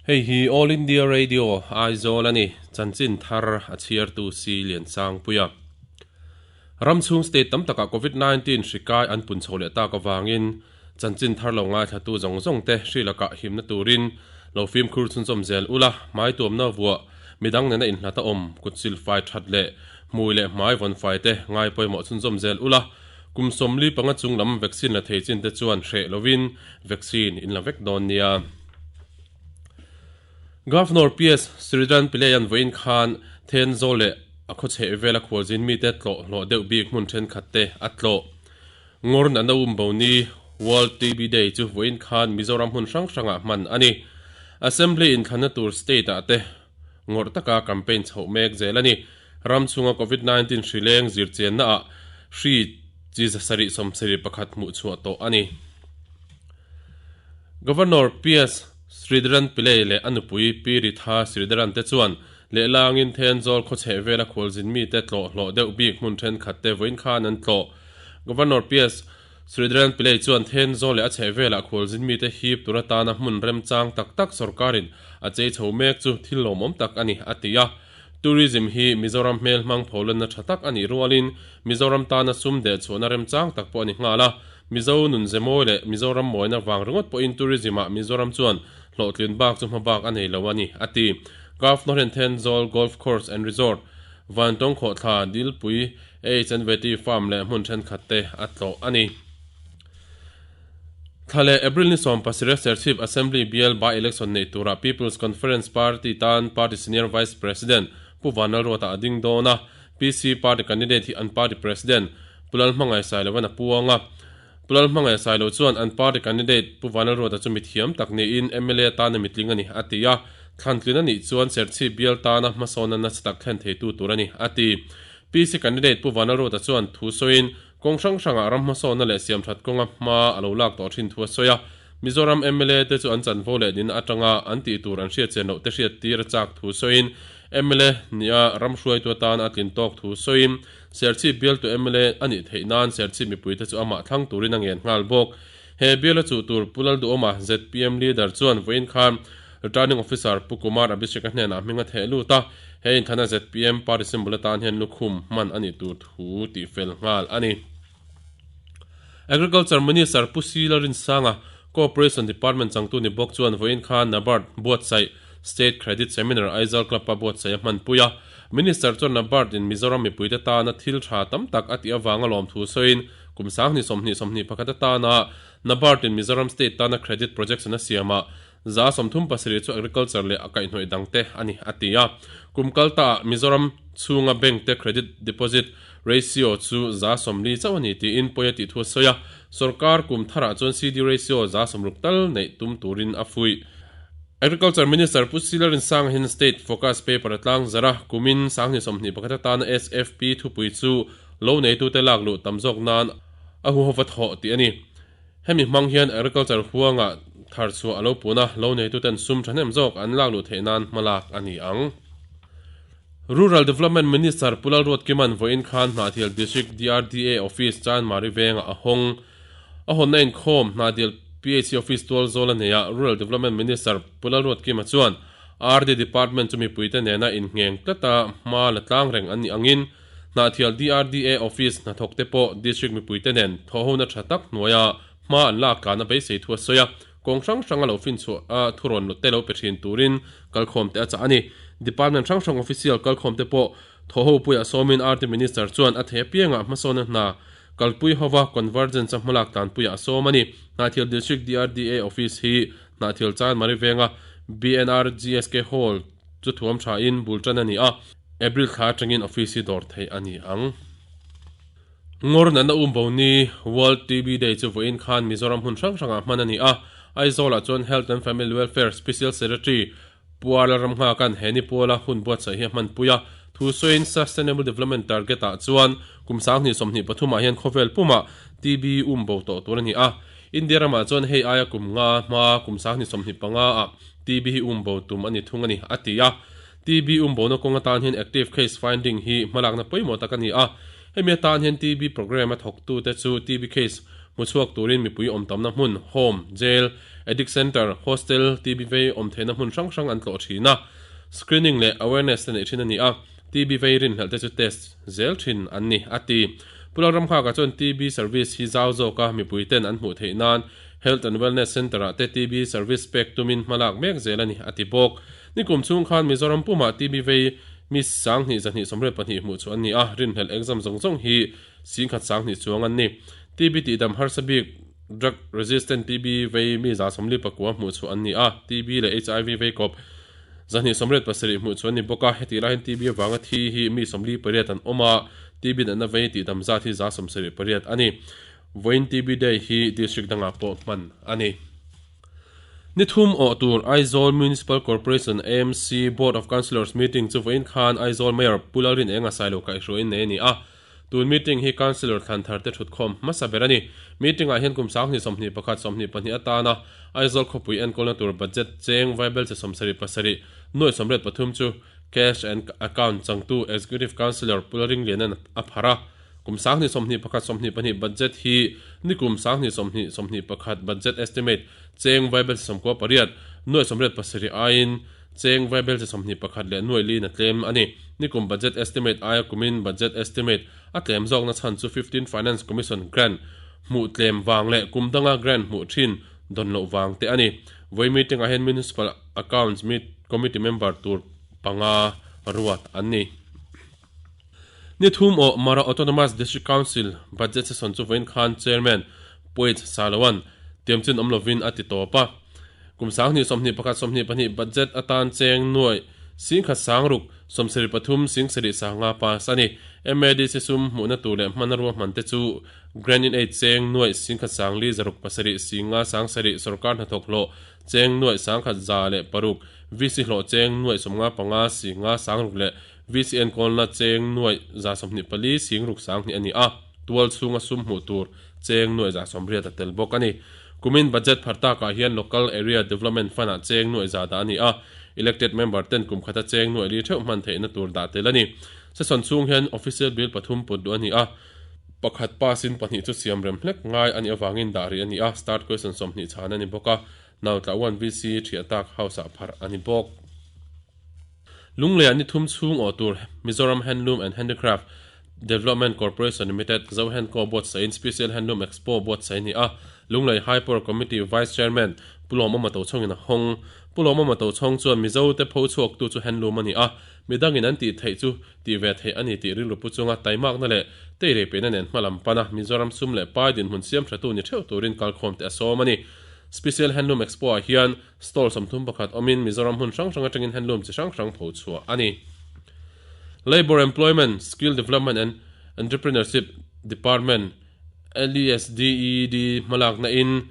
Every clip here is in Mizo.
Hei hi All India Radio, Aizawl a ni. Chanchin thar a chhiartu Si Liansangpuia. Ram chhung state tam takah Covid 19 hri kai an pun chho leh tak avangin chanchin thar lo ngaithlatu zawng zawng te hri lakah himna turin lo fimkhur chhunzawm zel ula, hmai tuamna vuah, midang nena inhlat a awm, kut silfai that leh hmui leh hmai vawnfai te ngai pawimawh chhunzawm zel ula, kum 45 chung lam vaccine la thei chin te chuan hreh lovin vaccine in la vek dawn nia. Governor PS Sridharan Pillai-a'n vawiin khan Thenzawl leh a khawchheh vela khualzin mite tlawh hlawh deuh bik hmun thenkhat te a tlawh. Ngawr Natna Umboni World TB Day chu vawiin khan Mizoram hmun hrang hrangah hman a ni. Assembly inthlanna tur state-ah te ngawrh taka campaign chhoh mek zel a ni. Ram chhunga Covid 19 hri leng zirchiannaah hri chi 771 hmuh chhuah tawh a ni. Governor PS Sridharan Pillai leh a nupui Pi Ritha Sridharan te chuan lehlangin Thenzawl khawchheh vela khualzin mite tlawh hlawh deuh bik hmun thenkhat te vawiin khan an tlawh. Governor PS Sridharan Pillai chuan Thenzawl leh a chheh velah khualzin mite hip tur atana hmun remchang tak tak sorkarin a chei chho mek chu thil lawmawm tak a ni, a ti a. Tourism hi Mizoram hmel hmang pholanna tha tak a nih rualin Mizoram tana sum deh chhuahna remchang tak pawh a ni nghal a. Mizo nun ze mawi leh Mizoram mawina vang ringawt pawhin tourism-ah Mizoram chuan hlawhtlin bak chu hma bak a nei lo a ni, a ti. Governor hian Thenzawl Golf Course and Resort, Vantawng Khawhthla, Dilpui, H&VT Farm leh hmun thenkhat te a tlawh a ni. Thla leh April ni 17 Serchhip Assembly bial by-election neih turah People's Conference Party tan Party Senior Vice President Pu Vanlalruata a ding dawn a, PC Party candidate hi an party President Pu Lalhmangaih Sailovan a puang a. Pu Lalhmangaih Sailo chuan an party candidate Pu Vanlalruata chu mithiam tak niin mla atana mitling a ni a ti a, thlantlin a nih chuan Serchhip bial tana hmasawnna nasa tak thlen theitu tur a ni a ti. PC candidate Pu Vanlalruata chuan thu sawiin Kawng hrang hrangah ram hmasawnna leh siamthat kawnga hma a lo lak tawh thin thu a sawi a, Mizoram mla te chu an chanvo leh nihna atanga an tih tur an hriat chian loh te hriat tir a chak thu sawiin mla nia ram hruaitu atan a tlin tawk thu sawiin Serchhip bialtu mla a nih theih nan Serchhip mipuite chu amah thlang turin a ngen nghal bawk. He biala chuh tur Pu Lalduhawma, zpm leader chuan vawiin khan Returning Officer Pu Kumar Abhishek-a hnenah hming a theh lut a, he inthana zpm party symbol atan hian lukhum hman a nih tur thu tih fel nghal a ni. Agriculture Minister Pu Si Lalrinsanga, Cooperation Department changtu ni bawk chuan vawiin khan NABARD buatsaih State Credit Seminar Aizawl Club-a buatsaih a hmanpui a. Minister chuan NABARD in Mizoram mipuite tana thil tha tam tak a tih avanga lawmthu sawiin kum 2021 atana NABARD in Mizoram State tana credit projection a siamah 37% chu agriculture leh a kaihhnawih dangte a ni, a ti a. Kum kal taah Mizoram chhunga bank te credit deposit ratio chu 40% chauh a ni tiin pawi a tih thu a sawi a. Sorkar kum tharah chuan CD ratio 60% tal neih tum turin a fuih. Agriculture Minister Pu Silarin Sanga hian State Focus Paper a tlang zarh a, kumin 2021 atana SFP thupui chu lo neitute lak luh tam zawk nan a huhova thawh tih a ni. Hemi hmang hian agriculture huangah thar chhuah a lo pun a, lo neituten sum thahnem zawk an lak luh theih nan hmalak a ni ang. Rural Development Minister Pu Lalruatkima'n vawiin khan Hnahthial District DRDA Office Chanmari vengah a hawng. A hawnna inkhawm Hnahthial PHC Office tual zawl a nei a, Rural Development Minister Pu Lalruatkima chuan RD Department chu mipuite nena inngheng tlata hma la tlang reng an nih angin Hnahthial DRDA Office hnathawk te pawh District mipuite nen thawhhona tha tak hnuaia hma an lak tlan a beisei thu a sawi a, kawng hrang hranga lo finchhuah a thurawn te lo pe thin turin kalkhawm te a chah a ni. Department hrang hrang official kalkhawm te pawh thawhho puiah sawmin RT Minister chuan a thei apiangah hmasawnna hna kalpui hova convergence a hmalak tlanpuiah a sawm a ni. Hnahthial District DRDA Office hi Hnahthial Chanmari venga BNRGSK Hall chu thuam thain bul tan a ni a. April thla atangin office hi dawr theih a ni ang. Ngawr natna umbo ni World TB Day chu vawiin khan Mizoram hmun hrang hrangah hman a ni a. Aizawlah chuan Health and Family Welfare Special Secretary Pu Arla Ramnghakan he ni puala hun buatsaih hi a hmanpui a. Thu sawiin Sustainable Development Target ah chuan kum 2023 ah hian khawvel pumah TB umbo tawh tur a ni a. India ramah chuan hei aia kum nga hma kum 2025 ah TB hi umbo tum a ni thung a ni, a ti a. TB umbona kawng atan hian active case finding hi hmalakna pawimawh tak a ni a. Hemi atan hian TB programme a thawktute chu TB case Hmuchhuak turin mipui awm tamna hmun, home, jail, addict centre, hostel, TB vei awm theihna hmun hrang hrang an tlawh thin a. Screening leh awareness te neih thin a ni a, TB vei rinhlelh te chu test zel thin an ni, a ti. Pu Lalramnghaka chuan TB service hi zau zawka mipui ten an hmuh theih nan Health and Wellness Centre ah te TB service pek tumin hmalak mek zel a ni, a ti bawk. Nikum chhung khan Mizoram pumah TB vei mi 2282 hmuh chu an ni a, rinhlelh exam zawng zawng hi 10 sanghnih chuang an ni. TB tihdam harsa bik drug resistant TB vei mi 49 hmuh chhuah an ni a, TB leh HIV vei kawp 287 hmuh chhuah an ni bawk a, hetih laiin TB avanga thi hi mi 48 an awm a, TB natna vei tihdam zat hi 78 a ni. Vawiin TB Day hi district dangah pawh hman a ni. Ni thum awh tur Aizawl Municipal Corporation, AMC, Board of Councillors meeting chu vawiin khan Aizawl Mayor Pu Lalrinenga Sailo kaihhruaiin nei a ni a. Tun meeting hi Councillor thlan thar te thutkhawm hmasa ber a ni. Meeting ah hian kum 2021, 22 atana Aizawl khawpui enkawlna tur budget cheng vaibelche 77, nuaih 83 chu Cash and Account changtu Executive Councillor Pu Lalringliana'n a pharh a. Kum 2021, 22 budget hi nikum 2020, 21 budget estimate cheng vaibelche 98, nuaih 87 aiin Cheng vaibelche 21 leh nuai liin a tlem a ni. Nikum budget estimate aia kumin budget estimate a tlem zawkna chhan chu 15 Finance Commission grant hmuh tlem vang leh kum danga grant hmuh thin dawn loh vang te a ni. Vawi meeting ah hian Municipal Accounts Committee member tur panga ruat an ni. Ni thum aw Mara Autonomous District Council budget session chu vawiin khan Chairman Puaich Saloan tiamchin awm lovin a ti tawp a. Kum 2021, 22 budget atan cheng nuaih 10,000 73 7 sanga pass a ni. MADC sum hmuhna tur leh hmana ruahman te chu Grant in Aid cheng nuaih 10,407 singa 7 sorkar hnathawk hlawh cheng nuaih 1,106 VC hlawh cheng nuaih 55 singa 6 leh VC enkawlna cheng nuaih 24 singruk 20 a ni a, tual chhunga sum hmuh tur cheng nuaih 80 a tel bawk a ni. Kumin budget phar takah hian Local Area Development Fund-ah cheng nuaih za dah a ni a, elected member ten kum khata cheng nuaih li theuh hman theihna tur dah tel a ni. Session chhung hian official bill pathum put duh a ni a, pakhat pass-in pahnih chu siam rem hlek ngai a nih avangin dah rih a ni a, start question 20 chhan a ni bawk a, Nautla one VC thiah tak House-ah pharh a ni bawk. Lungleiah ni thum chhung awh tur Mizoram Handloom and Handicraft Development Corporation Limited, Zohenco buatsahin Special Handloom Expo buatsaih a ni a, Lunglei High Power Committee Vice Chairman Pu Lawmawma Tochhawngin a hawng. Pu Lawmawma Tochhawng chuan Mizo te pho chhuaktu chu handloom a ni a, midangin an tih theih chu tih ve theih a ni tih rilru pu chunga taimakna leh teirei peihna nen hmalam pana Mizoram sum leh pai dinhmun siam thatu ni theuh turin kalkhawm te a sawm a ni. Special Handloom Expo ah hian Stall 31 awmin Mizoram hmun hrang hrang atangin handloom chi hrang hrang pho chhuah a ni. Labour Employment, Skill Development and Entrepreneurship Department, LESDED, hmalakna in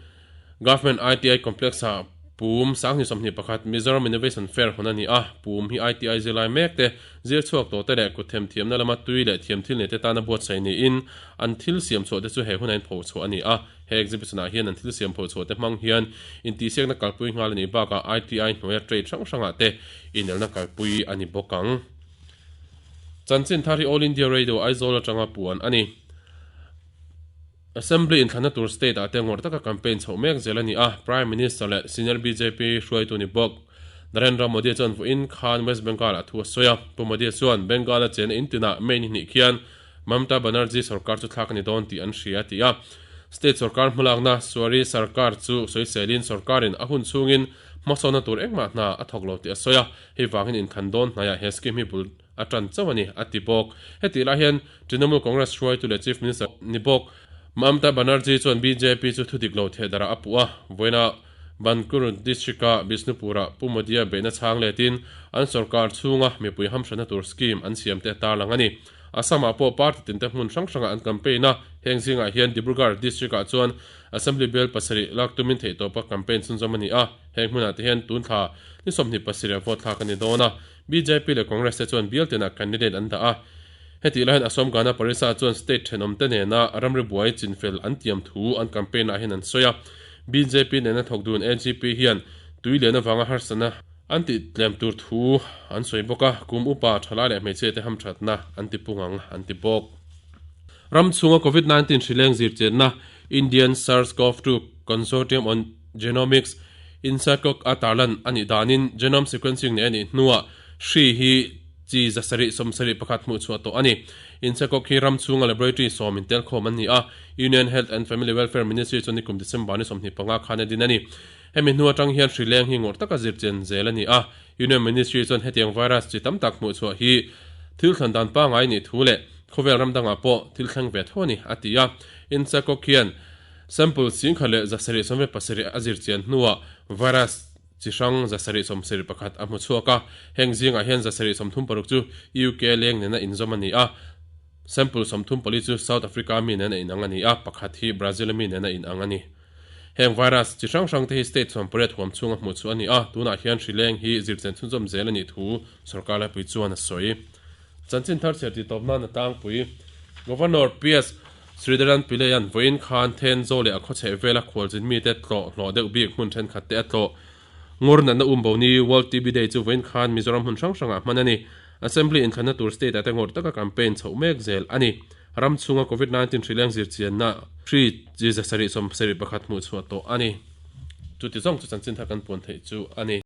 Government ITI Complex ah Pum 2021 Mizoram Innovation Fair hawn a ni a, Pum hi ITI zirlai mek te, zir chhuak tawh te leh kut themthiamna lama tui leh thiamthil nei te tana buatsaih niin an thil siam chhuah te chu he huna inpho chhuah a ni a. He exhibition ah hian an thil siam pho chhuah te hmang hian intihsiakna kalpui nghal a nih bakah ITI hnuaia trade hrang hrangah te inelna kalpui a ni bawk ang. Chanchin thar hi All India Radio Aizawl atanga puan a ni. Assembly inthlanna tur state ah te ngawrh taka campaign chhoh mek zel a ni a, Prime Minister leh senior bjp hruaitu ni bawk Narendra Modi chuan vawiin khan West Bengal ah thu a sawi a. Pu Modi chuan Bengal a chenna in tinah May ni hnih khian Mamta Banerjee sorkar chu thlak a ni dawn tih an hria a ti a. State sorkar hmalakna Suari Sarkar chu sawiselin sorkarin a hun chhungin hmasawnna tur engmah hna a thawk lo tih a sawi a, hei vangin inthlan dawn hnaiah he scheme hi bul a tan chauh a ni a ti bawk. Hetih lai hian Trinamool Congress hruaitu leh Chief Minister ni bawk Mamta Banerjee chuan bjp chu thudik lo thehdarah a puh a, vawiina Bankura District-a Bishnupur-ah Pu Modi-a beihna chhang letin an sorkar chhunga mipui hamhranna tur scheme an siamte a tarlang a ni. Assam-ah pawh party tinte hmun hrang hrangah an campaign a, heng zingah hian Dibrugarh district-ah chuan Assembly bial pasarih lak tumin theihtawpa campaign chhunzawm a ni a, heng hmunah te hian tun thla ni 27 ah vote thlak a ni dawn a, bjp leh Congress te chuan bial tinah candidate an dah a. Hetih lai hian Assam Gana Parishad chuan state thenawmte nena ramri buai chinfel an tiam thu an campaign-ah hian an sawi a, bjp nena thawk dun AGP hian tui lian avanga harsatna An tih tlem tur thu an sawi bawk a, kum upa thalai leh hmeichhia te hamthatna an ti pung ang an ti bawk. Ram chhunga Covid 19 hrileng zirchenna Indian SARS-CoV-2 Consortium on Genomics, INSACOG, a tarlan a nih danin genome sequencing nei a nih hnuah hri hi chi 771 hmuh chhuah tawh a ni. INSACOG hi ram chhunga laboratory sawm intelkhawm an ni a, Union Health and Family Welfare Ministry chuan nikum December ni 25 khan a din a ni. Hemi hnu atang hian hri leng hi ngawrh taka zirchian zel a ni a, Union Ministry chuan hetiang virus chi tam tak hmuh chhuah hi thil thlan dan pangai nih thu leh khawvel ram dangah pawh thil thleng ve tho a ni, a ti a. INSACOG hian sample 1777 a zirchian hnuah virus chi hrang 771 a hmu chhuak a, heng zingah hian 736 chu UK leng nena inzawm a ni a, sample 34 chu South Africa mi nena inang a ni a, pakhat hi Brazil mi nena inang a ni. Heng virus chi hrang hrang te hi state 18 huam chhunga hmuh chu a ni a, tunah hian hri leng hi zirchen chhunzawm zel a nih thu sorkar laipui chuan a sawi. Chanchin thar chhiar tih tawp nan a tlangpui. Governor PS Sridharan Pillai-a'n vawiin khan Thenzawl leh a khawchheh vela khualzin mite tlawh hlawh deuh bik hmun thenkhat te a tlawh. Ngawr natna umbo ni World TB Day chu vawiin khan Mizoram hmun hrang hrangah hman a ni. Assembly inthlanna tur state-ah te ngawrh taka campaign chhoh mek zel a ni. Ram chhunga Covid 19 hrileng zirchianna hri chi 771 hmuh chhuah tawh a ni. Chuti zawng chu chanchin thar kan puan theih chu a ni.